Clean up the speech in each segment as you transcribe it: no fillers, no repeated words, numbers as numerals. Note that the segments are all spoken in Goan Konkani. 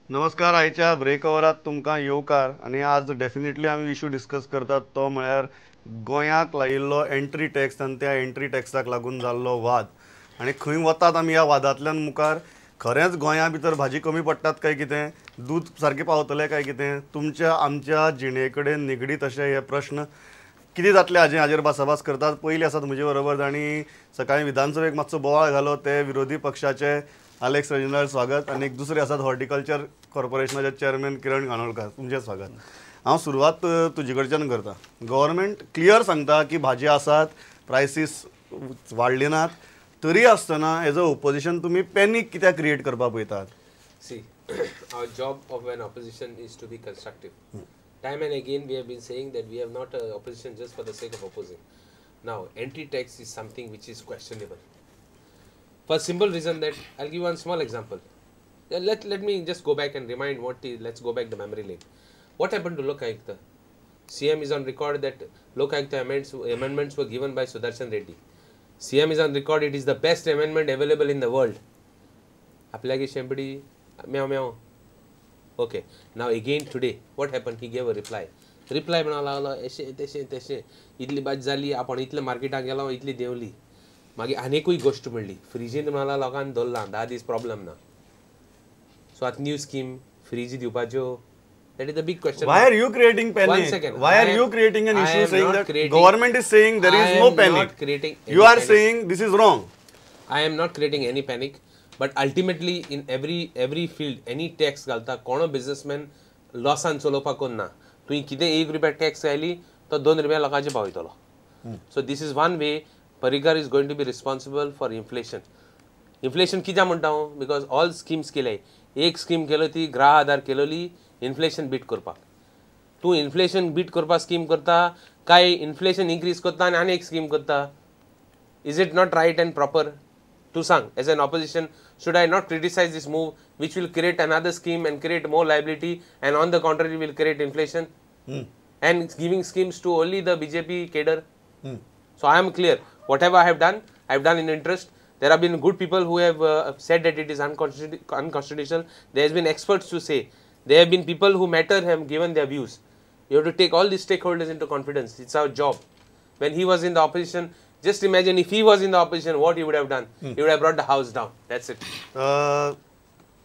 नमस्कार. आयच्या ब्रेक ओवरात तुमकां येवकार आनी आज डेफिनेटली आमी इशू डिस्कस करतात तो म्हळ्यार गोंयाक लायिल्लो एंट्री टॅक्स आनी त्या एंट्री टॅक्साक लागून जाल्लो वाद आनी खंय वतात आमी ह्या वादांतल्यान मुखार. खरेंच गोंया भितर भाजी कमी पडटात काय कितें, दूद सारकें पावतलें काय कितें, तुमच्या आमच्या जिणे कडेन निगडीत अशे हे प्रश्न कितें जातले हाजेर हाजेर भासाभास करतात. पयलीं आसात म्हजे बरोबर जांणी सकाळीं विधानसभेक मातसो बोवाळ घालो ते विरोधी पक्षाचे आलेक्स रेजिनाल्ड, स्वागत. आनी एक दुसरे आसात हॉर्टिकल्चर कॉर्पोरेशनाचे चेअरमॅन किरण कानोळकार, तुमचें स्वागत. हांव सुरवात तुजे कडच्यान करता. गव्हर्मेंट क्लियर सांगता की भाजी आसात, प्रायसीस वाडली नात, तरी आसतना एज अ ओपोजिशन तुमी पॅनीक कित्याक क्रिएट करपाक पळयतात? See, our job of an opposition is to be constructive. Time and again we have been saying that we have not opposition just for the sake of opposing. Now, entry tax is something which is questionable. For simple reason that, I'll give one small example. Let me just go back and remind what, let's go back the memory lane. What happened to Lokayukta? CM is on record that Lokayukta amendments were given by Sudarshan Reddy. CM is on record, it is the best amendment available in the world. Aplagi Shempidi, meow meow. Okay, now again today, what happened? He gave a reply. Reply म्हणा लागलो अशें तशें तशें, इतली बाज जाली, आपण इतले मार्केटाक गेलो, इतली देंवली. मागीर आनीकूय गोश्ट म्हणली, फ्रिजीन म्हणला लोकांक दवरला 10 दीस प्रॉब्लम ना. सो आतां न्यू स्कीम फ्रीज दिवपाच्यो, that is the big question. Why are you creating panic? One second. Why are you creating an issue saying that government is saying there is no panic? You are saying this is wrong. I am not creating any panic, but ultimately in every field any tax घालता कोणो बिझनेसमॅन लॉसान चलोवपाक ना. तुवें कितें 1 रुपया टॅक्स घाली तो 2 रुपया लोकांचे पावयतलो. So this is one way Parrikar is going to be responsible for inflation. Inflation कित्याक म्हणटा हांव? Because all schemes केले, एक स्कीम केलो ती ग्राह आधार केलोली इन्फ्लेशन बीट करपाक. तूं इन्फ्लेशन बीट करपाक स्कीम करता काय इन्फ्लेशन इन्क्रीज करता आनी आनी एक स्कीम करता? Is it not right and proper? तूं सांग, as an opposition should I not criticise this move which will create another scheme and create more liability and on the contrary will create inflation and giving schemes to only the BJP cadre? So I am clear, whatever I have done, I have done in interest. There have been good people who have said that it is unconstitutional. There has been experts to say. There have been people who matter have given their views. You have to take all these stakeholders into confidence. It's our job. When he was in the opposition, just imagine if he was in the opposition, what he would have done. He would have brought the house down. That's it.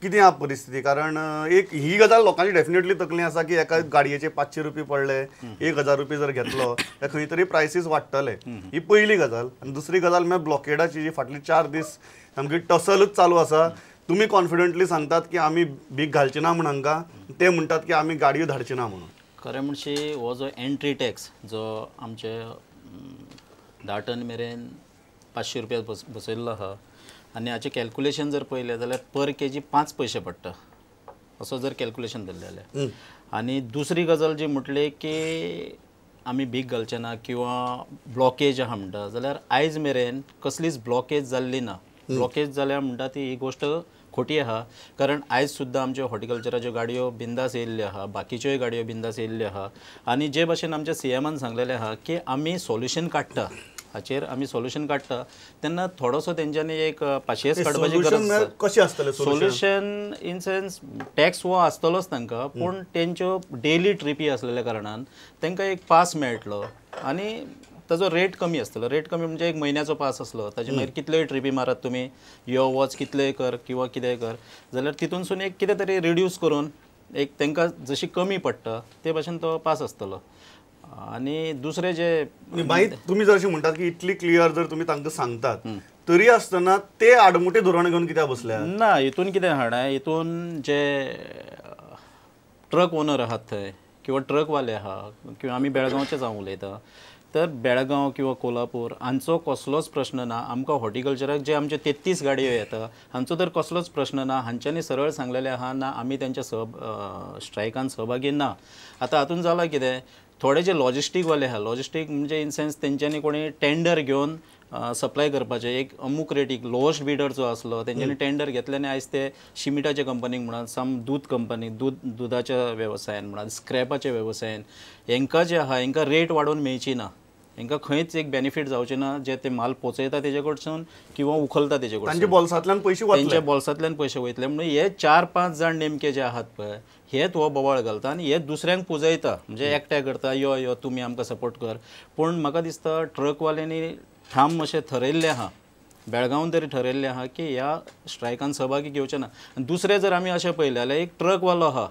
कितें आहा परिस्थिती? कारण एक ही गजाल लोकांची डेफिनेटली तकली आसा की एका गाडयेचे 500 रुपये पडले, 1000 रुपये जर घेतलो जाल्यार खंय तरी प्रायसीस वाडटले. ही पयली गजाल. आनी दुसरी गजाल म्हळ्यार ब्लॉकेडाची जी फाटली 4 दीस सामकी टसलच चालू आसा. तुमी कॉन्फिडंटली सांगतात की आमी भीक घालची ना म्हूण हांकां, ते म्हणटात की आमी गाडयो धाडची ना म्हणून. खरें म्हणशी हो जो एंट्री टॅक्स जो आमचे 10 टन मेरेन 500 रुपया बसयल्लो आहा आनी हाचें कॅल्कुलेशन जर पळयलें जाल्यार पर केजी 5 पयशे पडटा असो जर कॅल्कुलेशन धरलें जाल्यार. आनी दुसरी गजाल जी म्हटली की आमी भीक घालचे ना किंवा ब्लॉकेज आहा म्हणटा जाल्यार आयज मेरेन कसलीच ब्लॉकेज जाल्ली ना. ब्लॉकेज जाल्या म्हणटा ती ही गोश्ट खोटी आहा, कारण आयज सुद्दां आमच्यो हॉर्टिकल्चराच्यो गाडयो बिंदास येयल्ल्यो आहा, बाकीच्योय गाडयो बिंदास येयल्ल्यो आहा. आनी जे भाशेन आमच्या सीएमान सांगलेलें आहा की आमी सोल्युशन काडटा, हाचेर आमी सोल्युशन काडटा, तेन्ना थोडोसो तेंच्यांनी एक पाशियेस काडपाची गरज आसा. कशें आसतलें सोल्युशन? इन सेन्स टॅक्स हो आसतलोच तांकां, पूण तेंच्यो डेली ट्रिपी आसलेल्या कारणान तांकां एक पास मेळटलो आनी ताजो रेट कमी आसतलो. रेट कमी म्हणजे एक म्हयन्याचो पास आसलो ताजे मागीर कितल्योय ट्रिपी मारात तुमी, यो वच कितलेय कर किंवा कितेंय कर जाल्यार तितूनसून एक कितें तरी रिड्यूस करून एक तांकां जशी कमी पडटा ते भाशेन तो पास आसतलो. आनी दुसरें जे मागीर तुमी जर अशें म्हणटात की इतली क्लियर जर तुमी तांकां सांगतात तरी आसतना ते आडमुटे धोरण घेवन कित्याक बसल्या ना? हितून कितें हाडा, हितून जे ट्रक ओनर आहात थंय किंवा ट्रकवाले आहा किंवा आमी बेळगांवचेच हांव उलयता, तर बेळगांव किंवा कोल्हापूर हांचो कसलोच प्रश्न ना. आमकां हॉर्टिकल्चराक जे आमचे 33 गाडयो येता हांचो तर कसलोच प्रश्न ना. हांच्यांनी सरळ सांगलेलें आहा ना आमी तेंच्या स्ट्रायकान सहभागी ना. आतां हातून जालां कितें, थोडे जे लॉजिस्टीकवाले आहा, लॉजिस्टीक म्हणजे इन सेन्स तेंच्यांनी कोणी टेंडर घेवन सप्लाय करपाचें एक अमूक रेटीक लोएस्ट बिडर जो आसलो तेंच्यांनी टेंडर घेतले आनी आयज ते शिमिटाच्या कंपनीक म्हणात, सम दूद कंपनी, दुदाच्या वेवसायान म्हणात, स्क्रॅपाच्या वेवसायान हेंकां जे आहा हेंकां रेट वाडोवन मेळची ना. हेंकां खंयच एक बेनिफीट जावचें ना जे ते माल पोचयता तेजे कडसून किंवा उखलता तेजे कडसून, तांच्या बोल्सांतल्यान पयशे वतले, तेंच्या बोल्सांतल्यान पयशे वयतले. म्हणून हे 4-5 जाण नेमके जे आहात पळय हेच हो बोवाळ घालता आनी हे दुसऱ्यांक पुजयता, म्हणजे एकट्या करता यो यो तुमी आमकां सपोर्ट कर. पूण म्हाका दिसता ट्रकवाल्यांनी ठाम अशें थरयल्लें आहा, बेळगांवान तरी ठरयल्लें आहा की ह्या स्ट्रायकान सहभागी घेवचे ना. आनी दुसरें जर आमी अशें पळयलें जाल्यार एक ट्रकवालो आहा,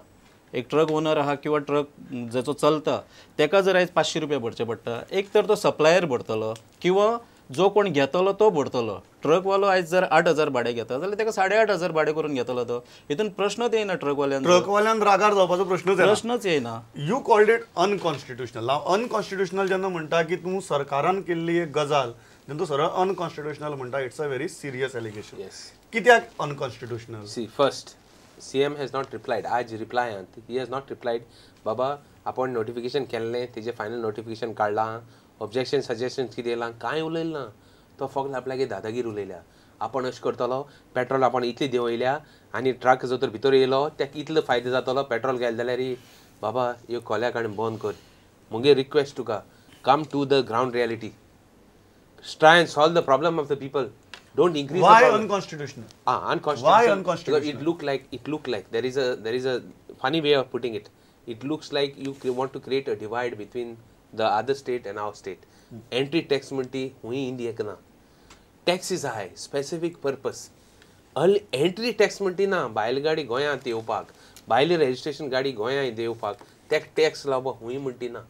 एक ट्रक ओनर आहा किंवा ट्रक जेचो चलता तेका जर आयज 500 रुपया भरचे पडटा, एक तर तो सप्लायर भरतलो किंवा जो कोण घेतलो तो भरतलो. ट्रकवालो आयज जर 8,000 भाडें घेता जाल्यार तेका 8,500 भाडें करून घेतलो तो, हितून प्रश्नच येना ट्रकवाल्यांचो, ट्रकवाल्यान रागार जावपाचो प्रश्नच येना. You called it unconstitutional. Unconstitutional जेन्ना म्हणटा की तूं सरकारान केल्ली एक गजाल जेन्ना तूं सरळ अनकॉन्स्टिट्युशनल म्हणटा, it's a very serious allegation. कित्याक unconstitutional? See, first CM has not replied. आज reply he has not replied. बाबा आपण नोटिफिकेशन केल्लें तेजें फायनल नोटिफिकेशन काडलां, ऑब्जेक्शन सजेशन कितें येयलां कांय उलयलें ना. तो फक्त आपल्यागे दादागीर उलयल्या, आपण अशें करतलो, पेट्रोल आपण इतली देंवयल्या आनी ट्रक जो तर भितर येयलो तेका इतलो फायदो जातलो पेट्रोल गेलें जाल्यार. बाबा ह्यो कोल्याक आनी बंद कर, मुगे रिक्वेस्ट तुका, come to the ground reality, try and solve the problem of the people. Don't increase. Why the unconstitutional? Unconstitutional. Why unconstitutional? Because it looked like there is a funny way of putting it. It looks like you want to create a divide between the other state and our state. Entry tax म्हणटी हुंय इंडियाक ना. Tax is high, specific purpose. Entry tax म्हणटी ना, भायली गाडी गोंयांत येवपाक, भायली रजिस्ट्रेशन गाडी गोंयांत येवपाक तेका टॅक्स लावपाक हुंय म्हणटी ना.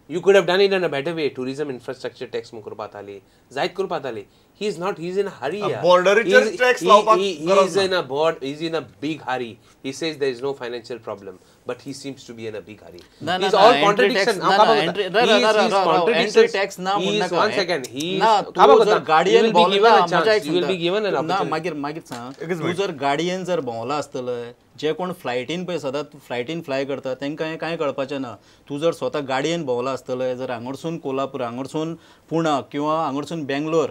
You could have done it in a better way. Tourism infrastructure tax करपाक आली, जायत करपाक आली. He is not, he is in a hurry. Border tax लावपाक he is in a board, he is in a big hurry. He says there is no financial problem, but he seems to be in a big hurry. He's all contradiction. Entry tax ना म्हणनाका. One second, he is गाडयेन will be given a chance. You will be given an opportunity. मागीर मागीर सांग, तूं जर गाडयेन जर भोंवला आसतलो, जे कोण फ्लायटीन पळय सदांच फ्लायटीन फ्लाय करता तांकां हें कांय कळपाचें ना. तूं जर स्वता गाडयेन भोंवला आसतलो, जर हांगासून कोल्हापूर, हांगासून पुणा किंवा हांगासून बेंगलोर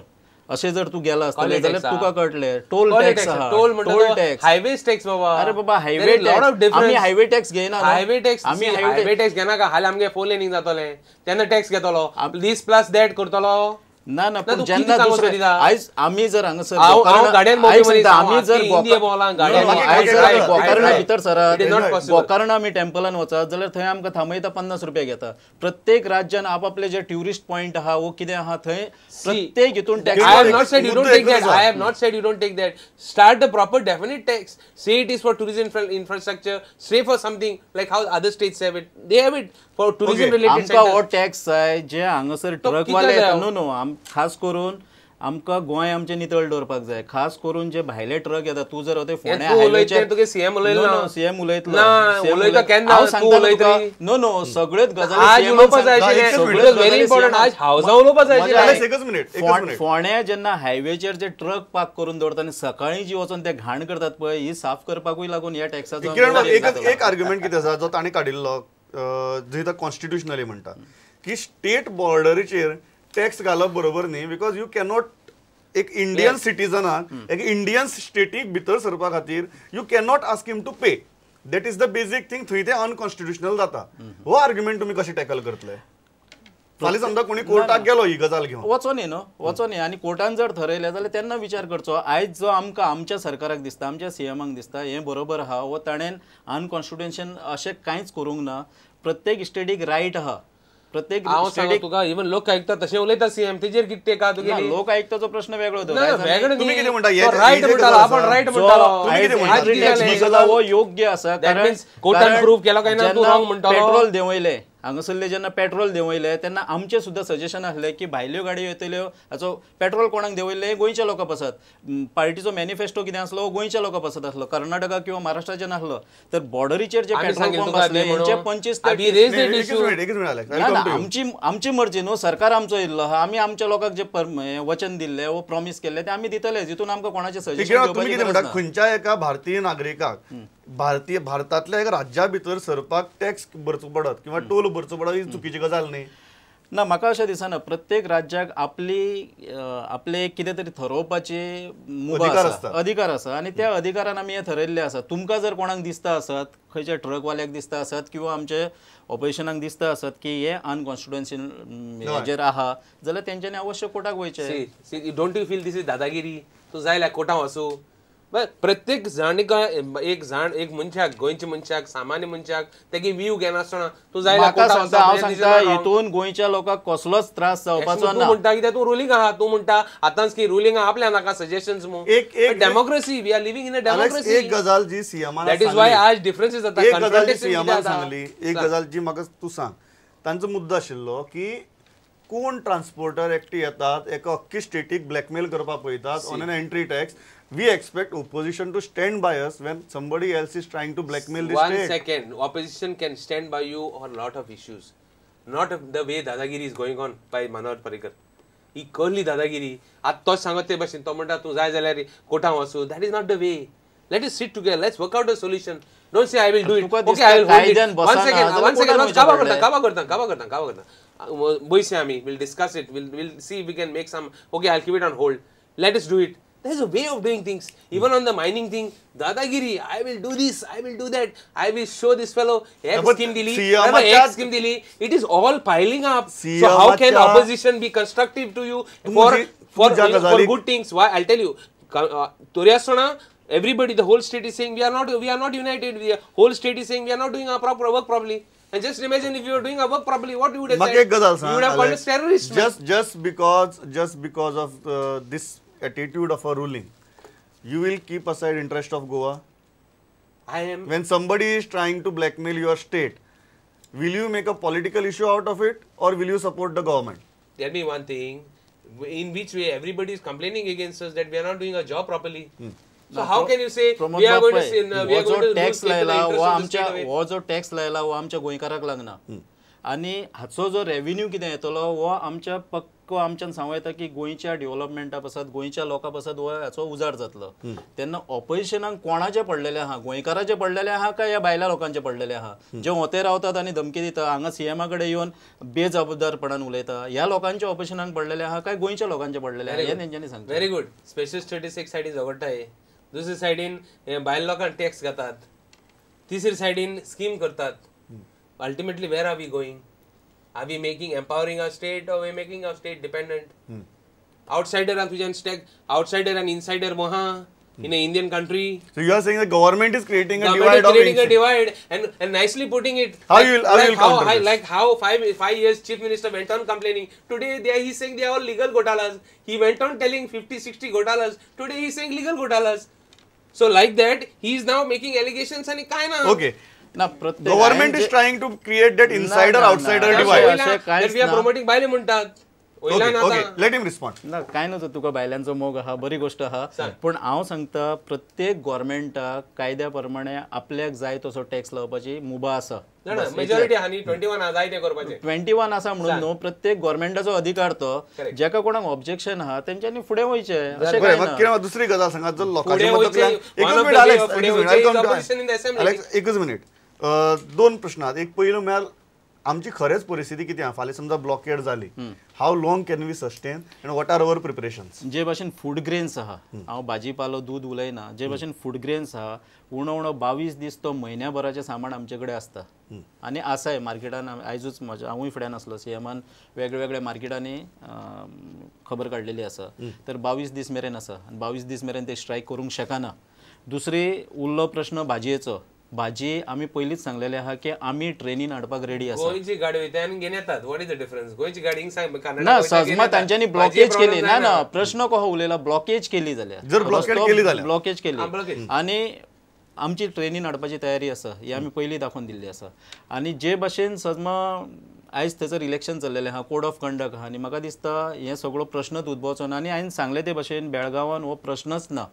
अशें जर तूं गेला आसतलें जाल्यार तुका कळटलें. टोल टॅक्स आहा, टोल टॅक्स, हायवे टॅक्स बाबा. अरे बाबा हायवे टॅक्स, आमी हायवे टॅक्स घेयना, हायवे टॅक्स आमी हायवे टॅक्स घेनाका. हालीं आमगे 4 लेनींग जातलें तेन्ना टॅक्स घेतलो, दीस प्लस that करतलो. ना ना, पूण जेन्ना दुसरे आयज आमी जर हांगासर आमी जर गोकर्णा भितर सरात, गोकर्णा आमी टेम्पलान वचत जाल्यार थंय आमकां थांबयता 50 रुपया घेता. प्रत्येक राज्यान आपआपले जे ट्युरिस्ट पॉयंट आहा वो कितें आहा थंय प्रत्येक हितून tax. I have not said you don't take that. I have not said you don't take that. Start the proper definite tax. Say it is for tourism infrastructure, say for something like how other states have it. They have it for tourism related. आमकां हो टॅक्स जाय जे हांगासर ट्रकवाले. नो नो, खास करून आमकां गोंय आमचें नितळ दवरपाक जाय. खास करून जे भायले ट्रक येता, तूं जर ते फोंड्या हायवेचेर सीएम उलयलो, सीएम उलयतलो, हांव सांगता नो नो सगळ्योच गजाली. फोंड्या जेन्ना हायवेचेर जे ट्रक पार्क करून दवरता आनी सकाळीं जी वचून ते घाण करतात पळय, ही साफ करपाकूय लागून ह्या टॅक्साचो एक आर्ग्युमेंट कितें आसा जो ताणें काडिल्लो, जो कॉन्स्टिट्युशनली म्हणटा की स्टेट बॉर्डरीचेर टॅक्स घालप बरोबर न्ही, because you cannot एक इंडियन सिटीजनाक एक इंडियन स्टेटीक भितर सरपा खातीर you cannot ask him to pay. That is the basic thing. थंय ते अनकॉन्स्टिट्युशनल जाता. हो आर्ग्युमेंट तुमी कशें टॅकल करतले? फाल्यां समजा कोणी कोर्टाक गेलो ही गजाल घेवन, वचो न्ही न्हू, वचो न्ही. आनी कोर्टान जर थरयलें जाल्यार तेन्ना विचार करचो. आयज जो आमकां आमच्या सरकाराक दिसता, आमच्या सीएमाक दिसता हें बरोबर आहा, वो ताणें अनकॉन्स्टिट्युशन अशें कांयच करूंक ना. प्रत्येक स्टेटीक रायट आहा, प्रत्येक तुका इवन लोक आयुक्त तशें उलयता सीएम तेजेर कितें टेका तुगेली? लोक आयुक्ताचो प्रश्न वेगळो. तुमी कितें म्हणटा? रायट म्हणटालो आपण, रायट म्हणटालो, हो योग्य आसा. कारण कोर्टान प्रूव केला काय ना तूं रॉंग म्हणटालो. पेट्रोल देंवयलें हांगासरले, जेन्ना पेट्रोल देंवयलें तेन्ना आमचें सुद्दां सजेशन आसलें की भायल्यो गाडयो येतल्यो, हाचो पेट्रोल कोणाक देंवयलें? गोंयच्या लोकां पासत. पार्टीचो मॅनिफेस्टो कितें आसलो? गोंयच्या लोकां पासत आसलो, कर्नाटका किंवा महाराष्ट्राचे नासलो. तर बॉर्डरीचेर जे पेट्रोल पंप आसले हेंचे 25 आमची आमची मर्जी न्हू, सरकार आमचो येयल्लो आहा, आमी आमच्या लोकांक जे वचन दिल्लें वो प्रॉमीस केल्लें तें आमी दितले. जितून आमकां कोणाचें सजेशन तुमी कितें म्हणटा? खंयच्या एका भारतीय नागरिकाक भारतीय भारतांतल्या एका राज्या भितर सरपाक टॅक्स भरचो पडत किंवा टोल भरचो पडत ही चुकीची गजाल न्ही. ना, म्हाका अशें दिसना. प्रत्येक राज्याक आपली आपले कितें तरी थरोवपाची मुभा आसा, अधिकार आसा आनी त्या अधिकारान आमी हें थरयल्लें आसा. तुमकां जर कोणाक दिसता आसत, खंयच्या ट्रकवाल्याक दिसता आसत किंवा आमचे ऑपोजिशनाक दिसता आसत की हे अनकॉन्स्टिट्युएन्सी हेजेर आहा जाल्यार तेंच्यांनी अवश्य कोर्टाक वयचें. Don't you feel this is दादागिरी? तूं जाय जाल्यार कोर्टाक वचूं. प्रत्येक जाण एक जाण एक मनशाक, गोंयच्या मनशाक, सामान्य मनशाक तेगे व्यू घेनासतना तूं जाय. हांव सांगता हितून गोंयच्या लोकांक कसलोच त्रास जावपाचो ना. म्हणटा कित्याक तूं रुलींग आहा, तूं म्हणटा आतांच की रुलींग आहा आपल्या नाका suggestions. Democracy, we are living in a democracy. एक गजाल जी सीएमान, that is why आज डिफरन्सेस जाता. एक गजाल जी सीएमान सांगली, एक गजाल जी म्हाका तूं सांग, तांचो मुद्दो आशिल्लो की कोण ट्रान्सपोर्टर एकटी येतात एका अख्खी स्टेटीक ब्लॅकमेल करपाक पळयतात on an entry tax. We expect opposition to stand by us when somebody else is trying to blackmail the state. One second, opposition can stand by you on lot of issues, not the way dadagiri is going on by Manohar Parrikar. ही कहली दादागिरी. आतां तोच सांगत ते भशेन, तो म्हणटा तूं जाय जाल्यार कोर्टाक वचूं. That is not the way. Let us sit together, let's work out a solution. Don't say I will do it, okay I will hold it. One second, one second, काबा करता काबा करता काबा करता काबा करता बैसे आमी, will discuss it, will see we can make some. Okay, I will keep it on hold, let us do it. There is a way of doing things. Even on the mining thing, dadagiri, I will do this, I will do that, I will show this fellow, ek scheme dili, ek scheme dili. It is all piling up. So how can opposition be constructive to you for good things? Why? I'll tell you. Toriyasona, everybody, the whole state is saying we are not united. The whole state is saying we are not doing our proper work properly. And just imagine if you were doing our work properly, what you would have said? You would have called us terrorists. Just because of this attitude of a ruling, you will keep aside interest of Goa? I am. When somebody is trying to blackmail your state, will you make a political issue out of it or will you support the government? Tell me one thing, in which way everybody is complaining against us that we are not doing our job properly. So how can you say we are going to say we are going to tax लायला वो आमच्या वो जो टॅक्स लायला वो आमच्या गोंयकाराक लागना आनी हाचो जो रेव्हेन्यू कितें येतलो वो आमच्या पक्को आमच्यान सांगू येता की गोंयच्या डेव्हलपमेंटा पासत, गोंयच्या लोकां पासत हो हाचो उजार जातलो. तेन्ना ऑपोजिशनाक कोणाचें पडलेलें आहा, गोंयकाराचें पडलेलें आहा काय ह्या भायल्या लोकांचें पडलेलें आहा जे होते रावतात आनी धमकी दिता, हांगा सीएमा कडेन येवन बेजबाबदारपणान उलयता, ह्या लोकांच्या ऑपोजिशनाक पडलेलें आहा काय गोंयच्या लोकांचें पडलेलें आहा हें तेंच्यांनी सांगचें. Very good. स्पेशल स्टेटस एक सायडीन झगडटाय, दुसरे सायडीन भायल्या लोकांक टॅक्स घेतात, तिसरे सायडीन स्कीम करतात. Ultimately, where are we going? Are we making empowering our state or we making our state dependent? Outsider and तुझ्यान stack, outsider and insider moha in an Indian country. So you are saying the government is creating a divide, creating a divide and nicely putting it. How you will, how you will counter this? Like how five years chief minister went on complaining. Today they are, he's saying they are all legal ghotalas. He went on telling 50-60 ghotalas. Today he is saying legal ghotalas. So like that, he is now making allegations and काय ना. Okay. Government is trying to create that insider outsider divide. That we are promoting बायले म्हणतात. Okay, okay, let him respond. ना काय नजो तुका बायलांचो मोग आहा, बरी गोष्ट आहा, पूण हांव सांगता प्रत्येक गव्हर्मेंटाक कायद्या प्रमाणे आपल्याक जाय तसो टॅक्स लावपाची मुभा आसा. मेजॉरिटी आहा न्ही, 21 जाय तें करपाचें. 21 आसा म्हणून न्हू, प्रत्येक गव्हर्मेंटाचो अधिकार तो, जेका कोणाक ऑब्जेक्शन आहा तेंच्यांनी फुडें वयचें. अशें काय ना. दुसरी गजाल सांगा, जर लोकांच्या एकच मिनिट, दोन प्रश्न आहात. एक पयलो म्हळ्यार आमची खरेंच परिस्थिती कितें आहा, फाल्यां समजा ब्लॉकेड जाली, how long can we sustain and what are our preparations? जे भाशेन फूड ग्रेन्स आहा, हांव भाजी पालो दूद उलयना, जे भाशेन फूड ग्रेन्स आहा, उणो उणो 22 दीस तो म्हयन्या भराचें सामान आमचे कडेन आसता आनी आसाय मार्केटान. आयजूच म्हज्या हांवूय फुड्यान आसलो, सीएमान वेगळ्या मार्केटांनी खबर काडलेली आसा, तर 22 दीस मेरेन आसा आनी 22 दीस मेरेन ते स्ट्रायक करूंक शकना. दुसरी उरलो प्रश्न भाजयेचो. भाजी आमी पयलींच सांगलेले आहा की आमी ट्रेनीन हाडपाक रेडी आसा. गोंयची गाडी वयता आनी घेवन येतात, what is the difference? गोंयची गाडी ना सजमा तांच्यांनी ब्लॉकेज केली ना. ना प्रश्न कसो उलयला, ब्लॉकेज केली जाल्यार, जर ब्लॉकेज केली आनी आमची ट्रेनीन हाडपाची तयारी आसा, ही आमी पयलीं दाखोवन दिल्ली आसा. आनी जे भाशेन सजमा आयज थंयसर इलेक्शन चल्लेलें आहा, कोड ऑफ कंडक्ट आहा, आनी म्हाका दिसता हें सगळो प्रश्नच उद्भवचो ना. आनी हांवें सांगलें ते भाशेन बेळगांवान हो प्रश्नच ना.